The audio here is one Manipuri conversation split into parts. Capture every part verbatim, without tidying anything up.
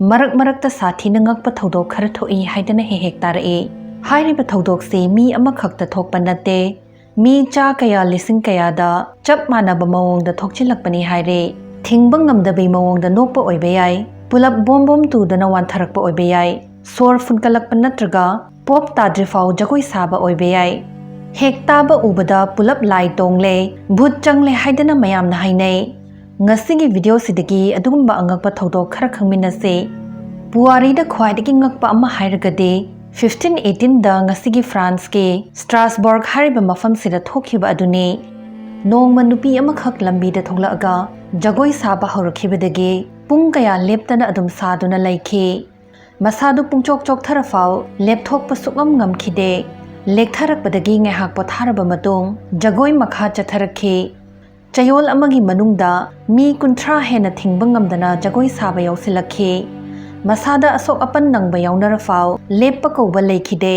ꯃꯔꯛ ꯃꯔꯛꯇ ꯁꯥꯊꯤꯅ ꯉꯛꯄ ꯊꯧꯗꯣꯛ ꯈꯔ ꯊꯣꯛꯏ ꯍꯥꯏꯗꯅ ꯍꯦꯛ ꯍꯦꯛ ꯇꯥꯔꯛꯏ꯫ ꯍꯥꯏꯔꯤꯕ ꯊꯧꯗꯣꯛꯁꯤ ꯃꯤ ꯑꯃꯈꯛꯇ ꯊꯣꯛꯄ ꯅꯠꯇꯦ, ꯃꯤ ꯆꯥ ꯀꯌꯥ ꯂꯤꯁꯤꯡ ꯀꯌꯥꯗ ꯆꯞ ꯃꯥꯟꯅꯕ ꯃꯑꯣꯡꯗ ꯊꯣꯛꯆꯤꯜꯂꯛꯄꯅꯤ ꯍꯥꯏꯔꯦ꯫ ꯊꯤꯡꯕ ꯉꯝꯗꯕꯩ ꯃꯑꯣꯡꯗ ꯅꯣꯛꯄ ꯑꯣꯏꯕ ꯌꯥꯏ, ꯄꯨꯂꯞ ꯕꯣꯝ ꯕꯣꯝ ꯇꯨꯗꯅ ꯋꯥꯟꯊꯔꯛꯄ ꯑꯣꯏꯕ ꯌꯥꯏ, ꯁꯣꯔ ꯐꯨꯟꯀꯠꯂꯛꯄ ꯅꯠꯇ꯭ꯔꯒ ꯄꯣꯞ ꯇꯥꯗ꯭ꯔꯤꯐꯥꯎ ꯖꯒꯣꯏ ꯁꯥꯕ ꯑꯣꯏꯕ ꯌꯥꯏ꯫ ꯍꯦꯛ ꯇꯥꯕ ꯎꯕꯗ ꯄꯨꯂꯞ ꯂꯥꯏ ꯇꯣꯡꯂꯦ, ꯚꯨꯠ ꯆꯪꯂꯦ ꯍꯥꯏꯗꯅ ꯃꯌꯥꯝꯅ ꯍꯥꯏꯅꯩ꯫ ꯉꯁꯤꯒꯤ ꯚꯤꯗꯤꯑꯣꯁꯤꯗꯒꯤ ꯑꯗꯨꯒꯨꯝꯕ ꯑꯉꯛꯄ ꯊꯧꯗꯣꯛ ꯈꯔ ꯈꯪꯃꯤꯟꯅꯁꯤ꯫ ꯄꯨꯋꯥꯔꯤꯗ ꯈ꯭ꯋꯥꯏꯗꯒꯤ ꯉꯛꯄ ꯑꯃ ꯍꯥꯏꯔꯒꯗꯤ ꯐꯤꯐꯇꯤꯟ ꯑꯩꯠꯇꯤꯟꯗ ꯉꯁꯤꯒꯤ ꯐ꯭ꯔꯥꯟꯁꯀꯤ ꯁ꯭ꯇ꯭ꯔꯥꯁꯕꯔꯒ ꯍꯥꯏꯔꯤꯕ ꯃꯐꯝꯁꯤꯗ ꯊꯣꯛꯈꯤꯕ ꯑꯗꯨꯅꯤ꯫ ꯅꯣꯡꯃ ꯅꯨꯄꯤ ꯑꯃꯈꯛ ꯂꯝꯕꯤꯗ ꯊꯣꯛꯂꯛꯑꯒ ꯖꯒꯣꯏ ꯁꯥꯕ ꯍꯧꯔꯛꯈꯤꯕꯗꯒꯤ ꯄꯨꯡ ꯀꯌꯥ ꯂꯦꯞꯇꯅ ꯑꯗꯨꯝ ꯁꯥꯗꯨꯅ ꯂꯩꯈꯤ꯫ ꯃꯁꯥꯗꯨ ꯄꯨꯡꯆꯣꯛ ꯆꯣꯛꯊꯔꯐꯥꯎ ꯂꯦꯞꯊꯣꯛꯄ ꯁꯨꯛꯉꯝ ꯉꯝꯈꯤꯗꯦ꯫ ꯂꯦꯛꯊꯔꯛꯄꯗꯒꯤ ꯉꯥꯏꯍꯥꯛ ꯄꯣꯊꯥꯔꯕ ꯃꯇꯨꯡ ꯖꯒꯣꯏ ꯃꯈꯥ ꯆꯠꯊꯔꯛꯈꯤ꯫ ꯆꯌꯣꯜ ꯑꯃꯒꯤ ꯃꯅꯨꯡꯗ ꯃꯤ ꯀꯨꯟꯊ꯭ꯔꯥ ꯍꯦꯟꯅ ꯊꯤꯡꯕ ꯉꯝꯗꯅ ꯖꯒꯣꯏ ꯁꯥꯕ ꯌꯥꯎꯁꯤꯜꯂꯛꯈꯤ꯫ ꯃꯁꯥꯗ ꯑꯁꯣꯛ ꯑꯄꯟ ꯅꯪꯕ ꯌꯥꯎꯅꯔꯐꯥꯎ ꯂꯦꯞꯄ ꯀꯧꯕ ꯂꯩꯈꯤꯗꯦ꯫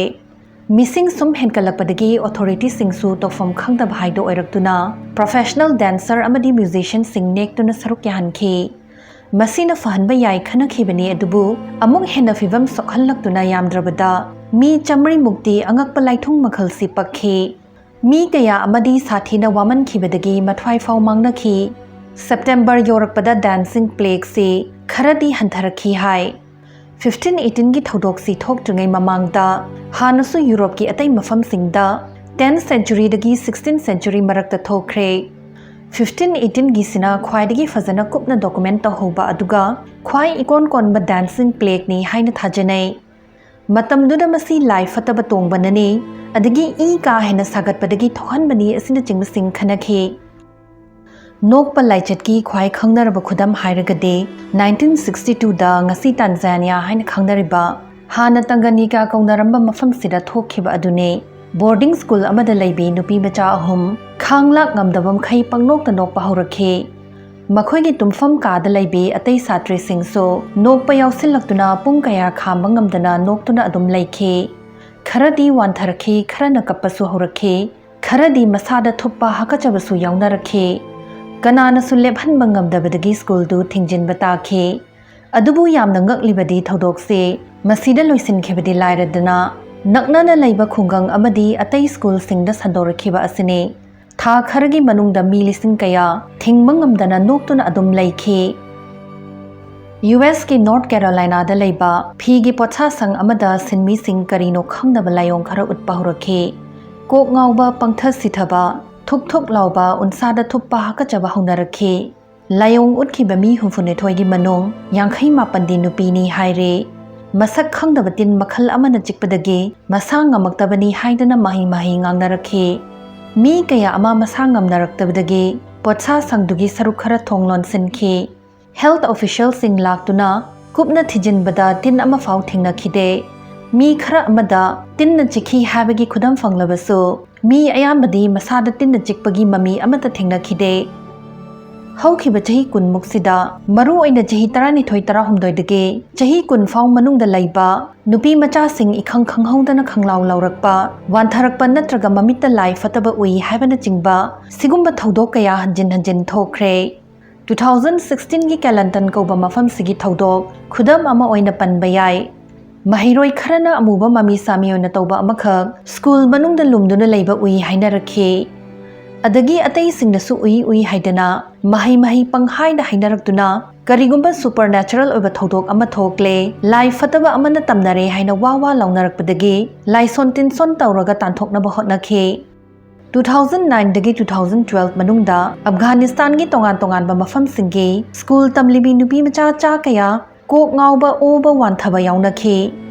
ꯃꯤꯁꯤꯡ ꯁꯨꯝ ꯍꯦꯟꯒꯠꯂꯛꯄꯗꯒꯤ ꯑꯣꯊꯣꯔꯤꯇꯤꯁꯤꯡꯁꯨ ꯇꯧꯐꯝ ꯈꯪꯗꯕ ꯍꯥꯏꯗꯣ ꯑꯣꯏꯔꯛꯇꯨꯅ ꯄ꯭ꯔꯣꯐꯦꯁꯅꯦꯜ ꯗꯥꯟꯁꯔ ꯑꯃꯗꯤ ꯃ꯭ꯌꯨꯖꯤꯁꯤꯌꯟꯁꯤꯡ ꯅꯦꯛꯇꯨꯅ ꯁꯔꯨꯛ ꯌꯥꯍꯟꯈꯤ꯫ ꯃꯁꯤꯅ ꯐꯍꯟꯕ ꯌꯥꯏ ꯈꯟꯅꯈꯤꯕꯅꯤ, ꯑꯗꯨꯕꯨ ꯑꯃꯨꯛ ꯍꯦꯟꯅ ꯐꯤꯕꯝ ꯁꯣꯛꯍꯜꯂꯛꯇꯨꯅ ꯌꯥꯝꯗ꯭ꯔꯕꯗ ꯃꯤ ꯆꯥꯃꯔꯤ ꯃꯨꯛꯇꯤ ꯑꯉꯛꯄ ꯂꯥꯏꯊꯨꯡ ꯃꯈꯜꯁꯤ ꯄꯛꯈꯤ꯫ ꯃꯤ ꯀꯌꯥ ꯑꯃꯗꯤ ꯁꯥꯊꯤꯅ ꯋꯥꯃꯟꯈꯤꯕꯗꯒꯤ ꯃꯊ꯭ꯋꯥꯏ ꯐꯥꯎ ꯃꯥꯡꯅꯈꯤ꯫ ꯁꯦꯞꯇꯦꯝꯕꯔ ꯌꯧꯔꯛꯄꯗ ꯗꯥꯟꯁꯤꯡ ꯄ꯭ꯂꯦꯒꯁꯤ ꯈꯔꯗꯤ ꯍꯟꯊꯔꯛꯈꯤ ꯍꯥꯏ꯫ ꯐꯤꯐꯇꯤꯟ ꯑꯩꯠꯇꯤꯟꯒꯤ ꯊꯧꯗꯣꯛꯁꯤ ꯊꯣꯛꯇ꯭ꯔꯤꯉꯩ ꯃꯃꯥꯡꯗ ꯍꯥꯟꯅꯁꯨ ꯌꯨꯔꯣꯞꯀꯤ ꯑꯇꯩ ꯃꯐꯝꯁꯤꯡꯗ ꯇꯦꯟ ꯁꯦꯟꯆꯨꯔꯤꯗꯒꯤ ꯁꯤꯛꯁꯇꯤꯟ ꯁꯦꯟꯆꯨꯔꯤ ꯃꯔꯛꯇ ꯊꯣꯛꯈ꯭ꯔꯦ꯫ ꯐꯤꯐꯇꯤꯟ ꯑꯩꯠꯇꯤꯟꯒꯤꯁꯤꯅ ꯈ꯭ꯋꯥꯏꯗꯒꯤ ꯐꯖꯅ ꯀꯨꯞꯅ ꯗꯣꯀꯨꯃꯦꯟ ꯇꯧꯍꯧꯕ ꯑꯗꯨꯒ ꯈ꯭ꯋꯥꯏ ꯏꯀꯣꯟ ꯀꯣꯟꯕ ꯗꯥꯟꯁꯤꯡ ꯄ꯭ꯂꯦꯒꯅꯤ ꯍꯥꯏꯅ ꯊꯥꯖꯅꯩ꯫ ꯃꯇꯝꯗꯨꯗ ꯃꯁꯤ ꯂꯥꯏ ꯐꯠꯇꯕ ꯇꯣꯡꯕꯅꯅꯤ, ꯑꯗꯒꯤ ꯏ ꯀꯥ ꯍꯦꯟꯅ ꯁꯥꯒꯠꯄꯗꯒꯤ ꯊꯣꯛꯍꯟꯕꯅꯤ ꯑꯁꯤꯅꯆꯤꯡꯕꯁꯤꯡ ꯈꯟꯅꯈꯤ꯫ ꯅꯣꯛꯄ ꯂꯥꯏꯆꯠꯀꯤ ꯈ꯭ꯋꯥꯏ ꯈꯪꯅꯔꯕ ꯈꯨꯗꯝ ꯍꯥꯏꯔꯒꯗꯤ ꯅꯥꯏꯟꯇꯤꯟ ꯁꯤꯛꯁꯇꯤ ꯇꯨꯗ ꯉꯁꯤ ꯇꯥꯟꯖꯥꯅꯤꯌꯥ ꯍꯥꯏꯅ ꯈꯪꯅꯔꯤꯕ, ꯍꯥꯟꯅ ꯇꯪꯒꯅꯤꯀꯥ ꯀꯧꯅꯔꯝꯕ ꯃꯐꯝꯁꯤꯗ ꯊꯣꯛꯈꯤꯕ ꯑꯗꯨꯅꯤ꯫ ꯕꯣꯔꯗꯤꯡ ꯁ꯭ꯀꯨꯜ ꯑꯃꯗ ꯂꯩꯕꯤ ꯅꯨꯄꯤ ꯃꯆꯥ ꯑꯍꯨꯝ ꯈꯥꯡ ꯂꯥꯛ ꯉꯝꯗꯕ ꯃꯈꯩ ꯄꯪꯅꯣꯛꯇ ꯅꯣꯛꯄ ꯍꯧꯔꯛꯈꯤ꯫ ꯃꯈꯣꯏꯒꯤ ꯇꯨꯝꯐꯝ ꯀꯥꯗ ꯂꯩꯕꯤ ꯑꯇꯩ ꯁꯥꯇ꯭ꯔꯤꯁꯤꯡꯁꯨ ꯅꯣꯛꯄ ꯌꯥꯎꯁꯤꯜꯂꯛꯇꯨꯅ ꯄꯨꯡ ꯀꯌꯥ ꯈꯥꯝꯕ ꯉꯝꯗꯅ ꯅꯣꯛꯇꯨꯅ ꯑꯗꯨꯝ ꯂꯩꯈꯤ꯫ ꯈꯔꯗꯤ ꯋꯥꯟꯊꯔꯛꯈꯤ, ꯈꯔꯅ ꯀꯞꯄꯁꯨ ꯍꯧꯔꯛꯈꯤ, ꯈꯔꯗꯤ ꯃꯁꯥꯗ ꯊꯨꯞꯄ ꯍꯥꯀꯠꯆꯕꯁꯨ ꯌꯥꯎꯅꯔꯛꯈꯤ꯫ ꯀꯅꯥꯅꯁꯨ ꯂꯦꯞꯍꯟꯕ ꯉꯝꯗꯕꯗꯒꯤ ꯁ꯭ꯀꯨꯜꯗꯨ ꯊꯤꯡꯖꯤꯟꯕ ꯇꯥꯈꯤ꯫ ꯑꯗꯨꯕꯨ ꯌꯥꯝꯅ ꯉꯛꯂꯤꯕꯗꯤ ꯊꯧꯗꯣꯛꯁꯤ ꯃꯁꯤꯗ ꯂꯣꯏꯁꯤꯟꯈꯤꯕꯗꯤ ꯂꯥꯏꯔꯗꯅ, ꯅꯛꯅꯅ ꯂꯩꯕ ꯈꯨꯡꯒꯪ ꯑꯃꯗꯤ ꯑꯇꯩ ꯁ꯭ꯀꯨꯜꯁꯤꯡꯗ ꯁꯟꯗꯣꯔꯛꯈꯤꯕ ꯑꯁꯤꯅꯤ꯫ ꯊꯥ ꯈꯔꯒꯤ ꯃꯅꯨꯡꯗ ꯃꯤ ꯂꯤꯁꯤꯡ ꯀꯌꯥ ꯊꯤꯡꯕ ꯉꯝꯗꯅ ꯅꯣꯛꯇꯨꯅ ꯑꯗꯨꯝ ꯂꯩꯈꯤ꯫ ꯌꯨ ꯑꯦꯁꯀꯤ ꯅꯣꯔꯠ ꯀꯦꯔꯣꯂꯥꯏꯅꯥꯗ ꯂꯩꯕ ꯐꯤꯒꯤ ꯄꯣꯠꯁꯥ ꯁꯪ ꯑꯃꯗ ꯁꯤꯟꯃꯤꯁꯤꯡ ꯀꯔꯤꯅꯣ ꯈꯪꯗꯕ ꯂꯥꯏꯑꯣꯡ ꯈꯔ ꯎꯠꯄ ꯍꯧꯔꯛꯈꯤ꯫ ꯀꯣꯛ ꯉꯥꯎꯕ, ꯄꯪꯊ ꯁꯤꯊꯕ, ꯊꯨꯛ ꯊꯨꯛ ꯂꯥꯎꯕ, ꯎꯟꯁꯥꯗ ꯊꯨꯞꯄ ꯍꯥꯀꯠꯆꯕ ꯍꯧꯅꯔꯛꯈꯤ꯫ ꯂꯥꯏꯑꯣꯡ ꯎꯠꯈꯤꯕ ꯃꯤ ꯍꯨꯝꯐꯨꯅꯤꯊꯣꯏꯒꯤ ꯃꯅꯨꯡ ꯌꯥꯡꯈꯩ ꯃꯥꯄꯟꯗꯤ ꯅꯨꯄꯤꯅꯤ ꯍꯥꯏꯔꯦ꯫ ꯃꯁꯛ ꯈꯪꯗꯕ ꯇꯤꯟ ꯃꯈꯜ ꯑꯃꯅ ꯆꯤꯛꯄꯗꯒꯤ ꯃꯁꯥ ꯉꯝꯃꯛꯇꯕꯅꯤ ꯍꯥꯏꯗꯨꯅ ꯃꯍꯩ ꯃꯍꯩ ꯉꯥꯡꯅꯔꯛꯈꯤ꯫ ꯃꯤ ꯀꯌꯥ ꯑꯃ ꯃꯁꯥ ꯉꯝꯅꯔꯛꯇꯕꯗꯒꯤ ꯄꯣꯠꯁꯥ ꯁꯪꯗꯨꯒꯤ ꯁꯔꯨꯛ ꯈꯔ ꯊꯣꯡ ꯂꯣꯟꯁꯤꯟꯈꯤ꯫ ꯍꯦꯜꯊ ꯑꯣꯐꯤꯁꯤꯌꯦꯜꯁꯤꯡ ꯂꯥꯛꯇꯨꯅ ꯀꯨꯞꯅ ꯊꯤꯖꯤꯟꯕꯗ ꯇꯤꯟ ꯑꯃꯐꯥꯎ ꯊꯦꯡꯅꯈꯤꯗꯦ꯫ ꯃꯤ ꯈꯔ ꯑꯃꯗ ꯇꯤꯟꯅ ꯆꯤꯛꯈꯤ ꯍꯥꯏꯕꯒꯤ ꯈꯨꯗꯝ ꯐꯪꯂꯕꯁꯨ, ꯃꯤ ꯑꯌꯥꯝꯕꯗꯤ ꯃꯁꯥꯗ ꯇꯤꯟꯅ ꯆꯤꯛꯄꯒꯤ ꯃꯃꯤ ꯑꯃꯠꯇ ꯊꯦꯡꯅꯈꯤꯗꯦ꯫ ꯍꯧꯈꯤꯕ ꯆꯍꯤ ꯀꯨꯟꯃꯨꯛꯁꯤꯗ, ꯃꯔꯨ ꯑꯣꯏꯅ ꯆꯍꯤ ꯇꯔꯥꯅꯤꯊꯣꯏ ꯇꯔꯥꯍꯨꯝꯗꯣꯏꯗꯒꯤ ꯆꯍꯤ ꯀꯨꯟ ꯐꯥꯎ ꯃꯅꯨꯡꯗ ꯂꯩꯕ ꯅꯨꯄꯤ ꯃꯆꯥꯁꯤꯡ ꯏꯈꯪ ꯈꯪꯍꯧꯗꯅ ꯈꯪꯂꯥꯎ ꯂꯥꯎꯔꯛꯄ, ꯋꯥꯟꯊꯔꯛꯄ ꯅꯠꯇ꯭ꯔꯒ ꯃꯃꯤꯠꯇ ꯂꯥꯏ ꯐꯠꯇꯕ ꯎꯏ ꯍꯥꯏꯕꯅꯆꯤꯡꯕ ꯁꯤꯒꯨꯝꯕ ꯊꯧꯗꯣꯛ ꯀꯌꯥ ꯍꯟꯖꯤꯟ ꯍꯟꯖꯤꯟ ꯊꯣꯛꯈ꯭ꯔꯦ꯫ ꯇꯨ ꯊꯥꯎꯖꯟ ꯁꯤꯛꯁꯇꯤꯟꯒꯤ ꯀꯦꯂꯟꯇꯟ ꯀꯧꯕ ꯃꯐꯝꯁꯤꯒꯤ ꯊꯧꯗꯣꯛ ꯈꯨꯗꯝ ꯑꯃ ꯑꯣꯏꯅ ꯄꯟꯕ ꯌꯥꯏ꯫ ꯃꯍꯩꯔꯣꯏ ꯈꯔꯅ ꯑꯃꯨꯕ ꯃꯃꯤ ꯁꯥꯃꯤ ꯑꯣꯏꯅ ꯇꯧꯕ ꯑꯃꯈꯛ ꯁ꯭ꯀꯨꯜ ꯃꯅꯨꯡꯗ ꯂꯨꯝꯗꯨꯅ ꯂꯩꯕ ꯎꯏ ꯍꯥꯏꯅꯔꯛꯈꯤ꯫ ꯑꯗꯒꯤ ꯑꯇꯩꯁꯤꯡꯅꯁꯨ ꯎꯏ ꯎꯏ ꯍꯥꯏꯗꯅ ꯃꯍꯩ ꯃꯍꯩ ꯄꯪꯍꯥꯏꯗ ꯍꯥꯏꯅꯔꯛꯇꯨꯅ ꯀꯔꯤꯒꯨꯝꯕ ꯁꯨꯄꯔꯅꯦꯆꯔꯦꯜ ꯑꯣꯏꯕ ꯊꯧꯗꯣꯛ ꯑꯃ ꯊꯣꯛꯂꯦ, ꯂꯥꯏ ꯐꯠꯇꯕ ꯑꯃꯅ ꯇꯝꯅꯔꯦ ꯍꯥꯏꯅ ꯋꯥ ꯋꯥ ꯂꯥꯎꯅꯔꯛꯄꯗꯒꯤ ꯂꯥꯏꯁꯣꯟ ꯇꯤꯟꯁꯣꯟ ꯇꯧꯔꯒ ꯇꯥꯟꯊꯣꯛꯅꯕ ꯍꯣꯠꯅꯈꯤ꯫ ꯇꯨ ꯊꯥꯎꯖꯟ ꯅꯥꯏꯟꯗꯒꯤ ꯇꯨ ꯊꯥꯎꯖꯟ ꯇꯨꯋꯦꯜꯐ ꯃꯅꯨꯡꯗ ꯑꯐꯒꯥꯅꯤꯁꯇꯥꯟꯒꯤ ꯇꯣꯉꯥꯟ ꯇꯣꯉꯥꯟꯕ ꯃꯐꯝꯁꯤꯡꯒꯤ ꯁ꯭ꯀꯨꯜ ꯇꯝꯂꯤꯕꯤ ꯅꯨꯄꯤ ꯃꯆꯥ ꯆꯥ ꯀꯌꯥ ꯀꯣꯛ ꯉꯥꯎꯕ, ꯑꯣꯕ, ꯋꯥꯟꯊꯕ ꯌꯥꯎꯅꯈꯤ꯫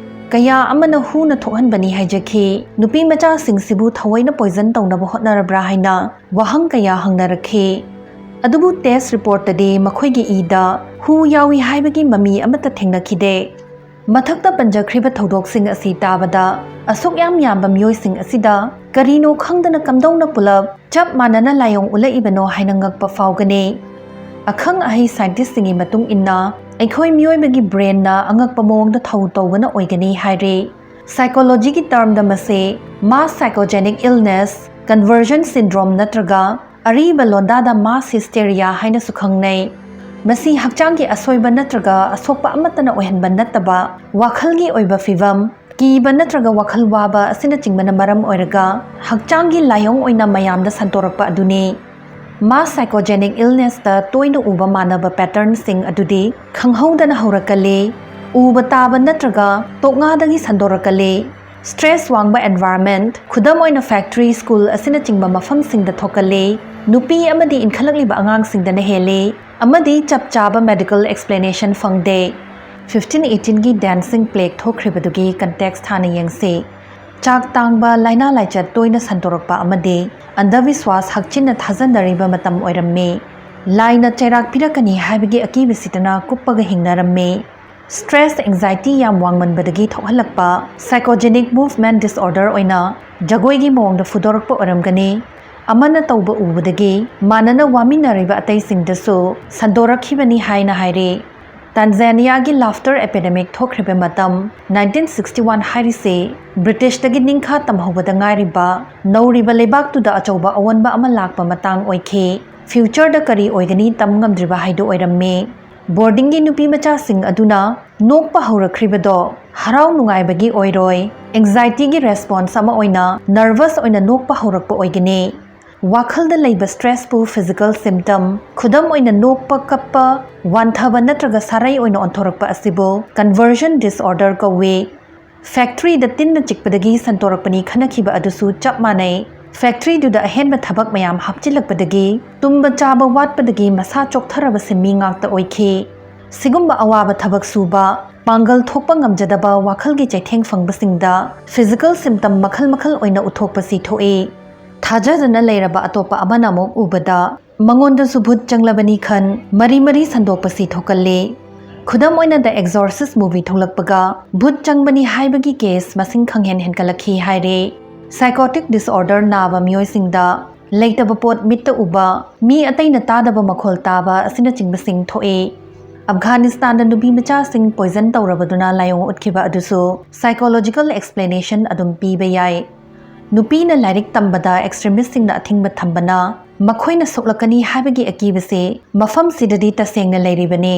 ꯀꯌꯥ ꯑꯃꯅ ꯍꯨꯅ ꯊꯣꯛꯍꯟꯕꯅꯤ ꯍꯥꯏꯖꯈꯤ꯫ ꯅꯨꯄꯤ ꯃꯆꯥꯁꯤꯡꯁꯤꯕꯨ ꯊꯑꯣꯏꯅ ꯄꯣꯏꯖꯟ ꯇꯧꯅꯕ ꯍꯣꯠꯅꯔꯕ꯭ꯔꯥ ꯍꯥꯏꯅ ꯋꯥꯍꯪ ꯀꯌꯥ ꯍꯪꯅꯔꯛꯈꯤ꯫ ꯑꯗꯨꯕꯨ ꯇꯦꯁ ꯔꯤꯄꯣꯔꯠꯇꯗꯤ ꯃꯈꯣꯏꯒꯤ ꯏꯗ ꯍꯨ ꯌꯥꯎꯏ ꯍꯥꯏꯕꯒꯤ ꯃꯃꯤ ꯑꯃꯠꯇ ꯊꯦꯡꯅꯈꯤꯗꯦ꯫ ꯃꯊꯛꯇ ꯄꯟꯖꯈ꯭ꯔꯤꯕ ꯊꯧꯗꯣꯛꯁꯤꯡ ꯑꯁꯤ ꯇꯥꯕꯗ ꯑꯁꯨꯛ ꯌꯥꯝ ꯌꯥꯝꯕ ꯃꯤꯑꯣꯏꯁꯤꯡ ꯑꯁꯤꯗ ꯀꯔꯤꯅꯣ ꯈꯪꯗꯅ ꯀꯝꯗꯧꯅ ꯄꯨꯂꯞ ꯆꯞ ꯃꯥꯟꯅꯅ ꯂꯥꯏꯑꯣꯡ ꯎꯠꯂꯛꯏꯕꯅꯣ ꯍꯥꯏꯅ ꯉꯛꯄ ꯐꯥꯎꯒꯅꯤ꯫ ꯑꯈꯪ ꯑꯍꯩ ꯁꯥꯏꯟꯇꯤꯁꯁꯤꯡꯒꯤ ꯃꯇꯨꯡ ꯏꯟꯅ, ꯑꯩꯈꯣꯏ ꯃꯤꯑꯣꯏꯕꯒꯤ ꯕ꯭ꯔꯦꯟꯅ ꯑꯉꯛꯄ ꯃꯑꯣꯡꯗ ꯊꯧ ꯇꯧꯕꯅ ꯑꯣꯏꯒꯅꯤ ꯍꯥꯏꯔꯤ꯫ ꯁꯥꯏꯀꯣꯂꯣꯖꯤꯒꯤ ꯇꯔꯝꯗ ꯃꯁꯤ mass psychogenic illness, conversion syndrome ꯅꯠꯇ꯭ꯔꯒ ꯑꯔꯤꯕ ꯂꯣꯟꯗꯥꯗ mass hysteria ꯍꯥꯏꯅꯁꯨ ꯈꯪꯅꯩ꯫ ꯃꯁꯤ ꯍꯛꯆꯥꯡꯒꯤ ꯑꯁꯣꯏꯕ ꯅꯠꯇ꯭ꯔꯒ ꯑꯁꯣꯛꯄ ꯑꯃꯠꯇꯅ ꯑꯣꯏꯍꯟꯕ ꯅꯠꯇꯕ, ꯋꯥꯈꯜꯒꯤ ꯑꯣꯏꯕ ꯐꯤꯚꯝ, ꯀꯤꯕ ꯅꯠꯇ꯭ꯔꯒ ꯋꯥꯈꯜ ꯋꯥꯕ ꯑꯁꯤꯅꯆꯤꯡꯕꯅ ꯃꯔꯝ ꯑꯣꯏꯔꯒ ꯍꯛꯆꯥꯡꯒꯤ ꯂꯥꯏꯑꯣꯡ ꯑꯣꯏꯅ ꯃꯌꯥꯝꯗ ꯁꯟꯗꯣꯔꯛꯄ ꯑꯗꯨꯅꯤ꯫ Mass psychogenic illnessꯇ ꯇꯣꯏꯅ ꯎꯕ ꯃꯥꯟꯅꯕ patternꯁꯤꯡ ꯑꯗꯨꯗꯤ ꯈꯪꯍꯧꯗꯅ ꯍꯧꯔꯛꯀꯜꯂꯤ, ꯎꯕ ꯇꯥꯕ ꯅꯠꯇ꯭ꯔꯒ ꯇꯣꯛꯉꯥꯗꯒꯤ ꯁꯟꯗꯣꯔꯛꯀꯜꯂꯤ, stress ꯋꯥꯡꯕ environment, ꯈꯨꯗꯝ ꯑꯣꯏꯅ factory, school ꯑꯁꯤꯅꯆꯤꯡꯕ ꯃꯐꯝꯁꯤꯡꯗ ꯊꯣꯛꯀꯜꯂꯤ, ꯅꯨꯄꯤ ꯑꯃꯗꯤ ꯏꯟꯈꯠꯂꯛꯂꯤꯕ ꯑꯉꯥꯡꯁꯤꯡꯗꯅ ꯍꯦꯜꯂꯤ, ꯑꯃꯗꯤ ꯆꯞ ꯆꯥꯕ medical explanation ꯐꯪꯗꯦ꯫ Fifteen eighteenꯒꯤ dancing plague ꯊꯣꯛꯈ꯭ꯔꯤꯕꯗꯨꯒꯤ context ꯍꯥꯟꯅ ꯌꯦꯡꯁꯤ꯫ ꯆꯥꯛ ꯇꯥꯡꯕ, ꯂꯥꯏꯅꯥ ꯂꯥꯏꯆꯠ ꯇꯣꯏꯅ ꯁꯟꯗꯣꯔꯛꯄ ꯑꯃꯗꯤ ꯑꯟꯙꯕꯤꯁ꯭ꯋꯥꯁ ꯍꯛꯆꯤꯟꯅ ꯊꯥꯖꯅꯔꯤꯕ ꯃꯇꯝ ꯑꯣꯏꯔꯝꯃꯤ꯫ ꯂꯥꯏꯅ ꯆꯩꯔꯥꯛ ꯄꯤꯔꯛꯀꯅꯤ ꯍꯥꯏꯕꯒꯤ ꯑꯀꯤꯕꯁꯤꯗꯅ ꯀꯨꯞꯄꯒ ꯍꯤꯡꯅꯔꯝꯃꯤ꯫ Stress, anxiety ꯌꯥꯝ ꯋꯥꯡꯃꯟꯕꯗꯒꯤ ꯊꯣꯛꯍꯜꯂꯛꯄ psychogenic movement disorder ꯑꯣꯏꯅ ꯖꯒꯣꯏꯒꯤ ꯃꯑꯣꯡꯗ ꯐꯨꯗꯣꯔꯛꯄ ꯑꯣꯏꯔꯝꯒꯅꯤ꯫ ꯑꯃꯅ ꯇꯧꯕ ꯎꯕꯗꯒꯤ ꯃꯥꯟꯅꯅ ꯋꯥꯃꯤꯟꯅꯔꯤꯕ ꯑꯇꯩꯁꯤꯡꯗꯁꯨ ꯁꯟꯗꯣꯔꯛꯈꯤꯕꯅꯤ ꯍꯥꯏꯅ ꯍꯥꯏꯔꯤ꯫ ꯇꯥꯟꯖꯥꯅꯤꯌꯥꯒꯤ laughter epidemic ꯊꯣꯛꯈ꯭ꯔꯤꯕ ꯃꯇꯝ nineteen sixty one ꯍꯥꯏꯔꯤꯁꯤ ꯕ꯭ꯔꯤꯇꯤꯁꯇꯒꯤ ꯅꯤꯡꯈꯥ ꯇꯝꯍꯧꯕꯗ ꯉꯥꯏꯔꯤꯕ ꯅꯧꯔꯤꯕ ꯂꯩꯕꯥꯛꯇꯨꯗ ꯑꯆꯧꯕ ꯑꯑꯣꯟꯕ ꯑꯃ ꯂꯥꯛꯄ ꯃꯇꯥꯡ ꯑꯣꯏꯈꯤ꯫ Futureꯗ ꯀꯔꯤ ꯑꯣꯏꯒꯅꯤ ꯇꯝ ꯉꯝꯗ꯭ꯔꯤꯕ ꯍꯥꯏꯗꯨ ꯑꯣꯏꯔꯝꯃꯤ꯫ Boardingꯒꯤ ꯅꯨꯄꯤ ꯃꯆꯥꯁꯤꯡ ꯑꯗꯨꯅ ꯅꯣꯛꯄ ꯍꯧꯔꯛꯈ꯭ꯔꯤꯕꯗꯣ ꯍꯔꯥꯎ ꯅꯨꯡꯉꯥꯏꯕꯒꯤ ꯑꯣꯏꯔꯣꯏ, anxietyꯒꯤ response ꯑꯃ ꯑꯣꯏꯅ nervous ꯑꯣꯏꯅ ꯅꯣꯛꯄ ꯍꯧꯔꯛꯄ ꯑꯣꯏꯒꯅꯤ꯫ ꯋꯥꯈꯜꯗ ꯂꯩꯕ stressꯄꯨ physical symptom, ꯈꯨꯗꯝ ꯑꯣꯏꯅ ꯅꯣꯛꯄ, ꯀꯞꯄ, ꯋꯥꯟꯊꯕ ꯅꯠꯇ꯭ꯔꯒ ꯁꯥꯔꯩ ꯑꯣꯏꯅ ꯑꯣꯟꯊꯣꯔꯛꯄ ꯑꯁꯤꯕꯨ conversion disorder ꯀꯧꯏ꯫ Factoryꯗ ꯇꯤꯟꯅ ꯆꯤꯛꯄꯗꯒꯤ ꯁꯟꯗꯣꯔꯛꯄꯅꯤ ꯈꯟꯅꯈꯤꯕ ꯑꯗꯨꯁꯨ ꯆꯞ ꯃꯥꯟꯅꯩ꯫ Factoryꯗꯨꯗ ꯑꯍꯦꯟꯕ ꯊꯕꯛ ꯃꯌꯥꯝ ꯍꯥꯞꯆꯤꯜꯂꯛꯄꯗꯒꯤ ꯇꯨꯝꯕ ꯆꯥꯕ ꯋꯥꯠꯄꯗꯒꯤ ꯃꯁꯥ ꯆꯣꯛꯊꯔꯕ ꯁꯤꯟꯃꯤ ꯉꯥꯛꯇ ꯑꯣꯏꯈꯤ꯫ ꯁꯤꯒꯨꯝꯕ ꯑꯋꯥꯕ ꯊꯕꯛ ꯁꯨꯕ, ꯄꯥꯡꯒꯜ ꯊꯣꯛꯄ ꯉꯝꯖꯗꯕ, ꯋꯥꯈꯜꯒꯤ ꯆꯩꯊꯦꯡ ꯐꯪꯕꯁꯤꯡꯗ physical symptom ꯃꯈꯜ ꯃꯈꯜ ꯑꯣꯏꯅ ꯎꯠꯊꯣꯛꯄꯁꯤ ꯊꯣꯛꯏ꯫ ꯊꯥꯖꯗꯅ ꯂꯩꯔꯕ ꯑꯇꯣꯞꯄ ꯑꯃꯅ ꯑꯃꯨꯛ ꯎꯕꯗ ꯃꯉꯣꯟꯗꯁꯨ ꯚꯨꯠ ꯆꯪꯂꯕꯅꯤ ꯈꯟ ꯃꯔꯤ ꯃꯔꯤ ꯁꯟꯗꯣꯛꯄꯁꯤ ꯊꯣꯛꯀꯜꯂꯤ꯫ ꯈꯨꯗꯝ ꯑꯣꯏꯅ The Exorcist movie ꯊꯣꯛꯂꯛꯄꯒ ꯚꯨꯠ ꯆꯪꯕꯅꯤ ꯍꯥꯏꯕꯒꯤ case ꯃꯁꯤꯡ ꯈꯪꯍꯦꯟ ꯍꯦꯟꯒꯠꯂꯛꯈꯤ ꯍꯥꯏꯔꯦ꯫ Psychotic disorder ꯅꯥꯕ ꯃꯤꯑꯣꯏꯁꯤꯡꯗ ꯂꯩꯇꯕ ꯄꯣꯠ ꯃꯤꯠꯇ ꯎꯕ, ꯃꯤ ꯑꯇꯩꯅ ꯇꯥꯗꯕ ꯃꯈꯣꯜ ꯇꯥꯕ ꯑꯁꯤꯅꯆꯤꯡꯕꯁꯤꯡ ꯊꯣꯛꯏ꯫ ꯑꯐꯒꯥꯅꯤꯁꯇꯥꯟꯗ ꯅꯨꯄꯤ ꯃꯆꯥꯁꯤꯡ poison ꯇꯧꯔꯕꯗꯨꯅ ꯂꯥꯏꯑꯣꯡ ꯎꯠꯈꯤꯕ ꯑꯗꯨꯁꯨ psychological explanation ꯑꯗꯨꯝ ꯄꯤꯕ ꯌꯥꯏ꯫ ꯅꯨꯄꯤꯅ ꯂꯥꯏꯔꯤꯛ ꯇꯝꯕꯗ ꯑꯦꯛꯁꯇ꯭ꯔꯤꯃꯤꯁꯁꯤꯡꯅ ꯑꯊꯤꯡꯕ ꯊꯝꯕꯅ ꯃꯈꯣꯏꯅ ꯁꯣꯛꯂꯛꯀꯅꯤ ꯍꯥꯏꯕꯒꯤ ꯑꯀꯤꯕꯁꯤ ꯃꯐꯝꯁꯤꯗꯗꯤ ꯇꯁꯦꯡꯅ ꯂꯩꯔꯤꯕꯅꯤ꯫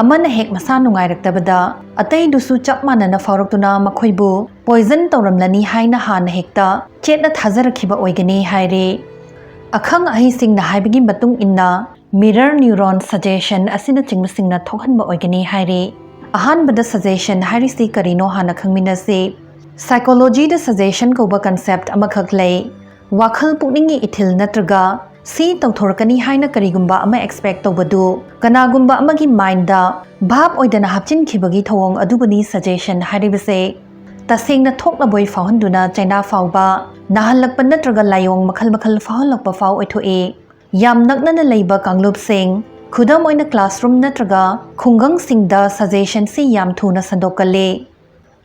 ꯑꯃꯅ ꯍꯦꯛ ꯃꯁꯥ ꯅꯨꯡꯉꯥꯏꯔꯛꯇꯕꯗ ꯑꯇꯩꯗꯨꯁꯨ ꯆꯞ ꯃꯥꯟꯅꯅ ꯐꯥꯎꯔꯛꯇꯨꯅ ꯃꯈꯣꯏꯕꯨ ꯄꯣꯏꯖꯟ ꯇꯧꯔꯝꯂꯅꯤ ꯍꯥꯏꯅ ꯍꯥꯟꯅ ꯍꯦꯛꯇ ꯆꯦꯠꯅ ꯊꯥꯖꯔꯛꯈꯤꯕ ꯑꯣꯏꯒꯅꯤ ꯍꯥꯏꯔꯤ꯫ ꯑꯈꯪ ꯑꯍꯩꯁꯤꯡꯅ ꯍꯥꯏꯕꯒꯤ ꯃꯇꯨꯡ ꯏꯟꯅ, ꯃꯤꯔꯔ ꯅ꯭ꯌꯨꯔꯣꯟ ꯁꯖꯦꯁꯟ ꯑꯁꯤꯅꯆꯤꯡꯕꯁꯤꯡꯅ ꯊꯣꯛꯍꯟꯕ ꯑꯣꯏꯒꯅꯤ ꯍꯥꯏꯔꯤ꯫ ꯑꯍꯥꯟꯕꯗ ꯁꯖꯦꯁꯟ ꯍꯥꯏꯔꯤꯁꯤ ꯀꯔꯤꯅꯣ ꯍꯥꯟꯅ ꯈꯪꯃꯤꯟꯅꯁꯤ꯫ ꯁꯥꯏꯀꯣꯂꯣꯖꯤꯗ ꯁꯖꯦꯁꯟ ꯀꯧꯕ ꯀꯟꯁꯦꯞ ꯑꯃꯈꯛ ꯂꯩ꯫ ꯋꯥꯈꯜ ꯄꯨꯛꯅꯤꯡꯒꯤ ꯏꯊꯤꯜ ꯅꯠꯇ꯭ꯔꯒ ꯁꯤ ꯇꯧꯊꯣꯔꯛꯀꯅꯤ ꯍꯥꯏꯅ ꯀꯔꯤꯒꯨꯝꯕ ꯑꯃ ꯑꯦꯛꯁꯄꯦꯛ ꯇꯧꯕꯗꯨ ꯀꯅꯥꯒꯨꯝꯕ ꯑꯃꯒꯤ ꯃꯥꯏꯟꯗ ꯚꯥꯞ ꯑꯣꯏꯗꯅ ꯍꯥꯞꯆꯤꯟꯈꯤꯕꯒꯤ ꯊꯧꯑꯣꯡ ꯑꯗꯨꯕꯨꯅꯤ ꯁꯖꯦꯁꯟ ꯍꯥꯏꯔꯤꯕꯁꯦ꯫ ꯇꯁꯦꯡꯅ ꯊꯣꯛꯂꯕꯣꯏ ꯐꯥꯎꯍꯟꯗꯨꯅ ꯆꯩꯅꯥ ꯐꯥꯎꯕ, ꯅꯥꯍꯜꯂꯛꯄ ꯅꯠꯇ꯭ꯔꯒ ꯂꯥꯏꯑꯣꯡ ꯃꯈꯜ ꯃꯈꯜ ꯐꯥꯎꯍꯜꯂꯛꯄ ꯐꯥꯎ ꯑꯣꯏꯊꯣꯛꯏ꯫ ꯌꯥꯝ ꯅꯛꯅꯅ ꯂꯩꯕ ꯀꯥꯡꯂꯨꯞꯁꯤꯡ, ꯈꯨꯗꯝ ꯑꯣꯏꯅ ꯀ꯭ꯂꯥꯁꯔꯨꯝ ꯅꯠꯇ꯭ꯔꯒ ꯈꯨꯡꯒꯪꯁꯤꯡꯗ ꯁꯖꯦꯁꯟꯁꯤ ꯌꯥꯝ ꯊꯨꯅ ꯁꯟꯗꯣꯛꯀꯜꯂꯤ꯫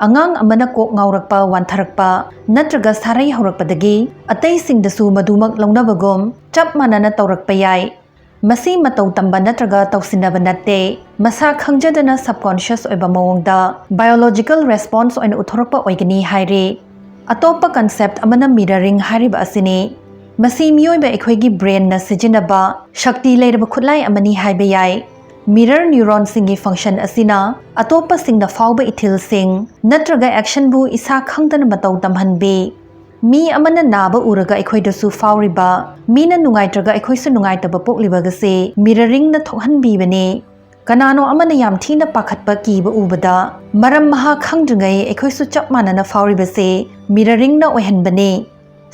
ꯑꯉꯥꯡ ꯑꯃꯅ ꯀꯣꯛ ꯉꯥꯎꯔꯛꯄ, ꯋꯥꯟꯊꯔꯛꯄ ꯅꯠꯇ꯭ꯔꯒ ꯁꯥꯔꯩ ꯍꯧꯔꯛꯄꯗꯒꯤ ꯑꯇꯩꯁꯤꯡꯗꯁꯨ ꯃꯗꯨꯃꯛ ꯂꯧꯅꯕꯒꯨꯝ ꯆꯞ ꯃꯥꯟꯅꯅ ꯇꯧꯔꯛꯄ ꯌꯥꯏ꯫ ꯃꯁꯤ ꯃꯇꯧ ꯇꯝꯕ ꯅꯠꯇ꯭ꯔꯒ ꯇꯧꯁꯤꯟꯅꯕ ꯅꯠꯇꯦ꯫ ꯃꯁꯥ ꯈꯪꯖꯗꯅ ꯁꯕꯀꯣꯟꯁꯤꯌꯁ ꯑꯣꯏꯕ ꯃꯑꯣꯡꯗ ꯕꯥꯏꯑꯣꯂꯣꯖꯤꯀꯦꯜ ꯔꯦꯁꯄꯣꯟꯁ ꯑꯣꯏꯅ ꯎꯠꯊꯣꯔꯛꯄ ꯑꯣꯏꯒꯅꯤ ꯍꯥꯏꯔꯤ꯫ ꯑꯇꯣꯞꯄ ꯀꯟꯁꯦꯞ ꯑꯃꯅ ꯃꯤꯔꯔꯤꯡ ꯍꯥꯏꯔꯤꯕ ꯑꯁꯤꯅꯤ꯫ ꯃꯁꯤ ꯃꯤꯑꯣꯏꯕ ꯑꯩꯈꯣꯏꯒꯤ ꯕ꯭ꯔꯦꯟꯅ ꯁꯤꯖꯤꯟꯅꯕ ꯁꯛꯇꯤ ꯂꯩꯔꯕ ꯈꯨꯠꯂꯥꯏ ꯑꯃꯅꯤ ꯍꯥꯏꯕ ꯌꯥꯏ꯫ ꯃꯤꯔꯔ ꯅ꯭ꯌꯨꯔꯣꯟꯁꯤꯡꯒꯤ ꯐꯪꯁꯟ ꯑꯁꯤꯅ ꯑꯇꯣꯞꯄꯁꯤꯡꯗ ꯐꯥꯎꯕ ꯏꯊꯤꯜꯁꯤꯡ ꯅꯠꯇ꯭ꯔꯒ ꯑꯦꯛꯁꯟꯕꯨ ꯏꯁꯥ ꯈꯪꯗꯅ ꯃꯇꯧ ꯇꯝꯍꯟꯕꯤ꯫ ꯃꯤ ꯑꯃꯅ ꯅꯥꯕ ꯎꯔꯒ ꯑꯩꯈꯣꯏꯗꯁꯨ ꯐꯥꯎꯔꯤꯕ, ꯃꯤꯅ ꯅꯨꯡꯉꯥꯏꯇ꯭ꯔꯒ ꯑꯩꯈꯣꯏꯁꯨ ꯅꯨꯡꯉꯥꯏꯇꯕ ꯄꯣꯛꯂꯤꯕꯒꯁꯤ ꯃꯤꯔꯔꯤꯡꯅ ꯊꯣꯛꯍꯟꯕꯤꯕꯅꯤ꯫ ꯀꯅꯥꯅꯣ ꯑꯃꯅ ꯌꯥꯝ ꯊꯤꯅ ꯄꯥꯈꯠꯄ ꯀꯤꯕ ꯎꯕꯗ ꯃꯔꯝ ꯃꯍꯥ ꯈꯪꯗ꯭ꯔꯤꯉꯩ ꯑꯩꯈꯣꯏꯁꯨ ꯆꯞ ꯃꯥꯟꯅꯅ ꯐꯥꯎꯔꯤꯕꯁꯤ ꯃꯤꯔꯔꯤꯡꯅ ꯑꯣꯏꯍꯟꯕꯅꯤ꯫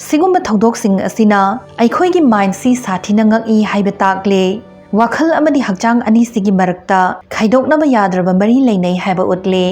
ꯁꯤꯒꯨꯝꯕ ꯊꯧꯗꯣꯛꯁꯤꯡ ꯑꯁꯤꯅ ꯑꯩꯈꯣꯏꯒꯤ ꯃꯥꯏꯟꯁꯤ ꯁꯥꯊꯤꯅ ꯉꯛꯏ ꯍꯥꯏꯕ ꯇꯥꯛꯂꯦ꯫ ꯋꯥꯈꯜ ꯑꯃꯗꯤ ꯍꯛꯆꯥꯡ ꯑꯅꯤꯁꯤꯒꯤ ꯃꯔꯛꯇ ꯈꯥꯏꯗꯣꯛꯅꯕ ꯌꯥꯗ꯭ꯔꯕ ꯃꯔꯤ ꯂꯩꯅꯩ ꯍꯥꯏꯕ ꯎꯠꯂꯦ꯫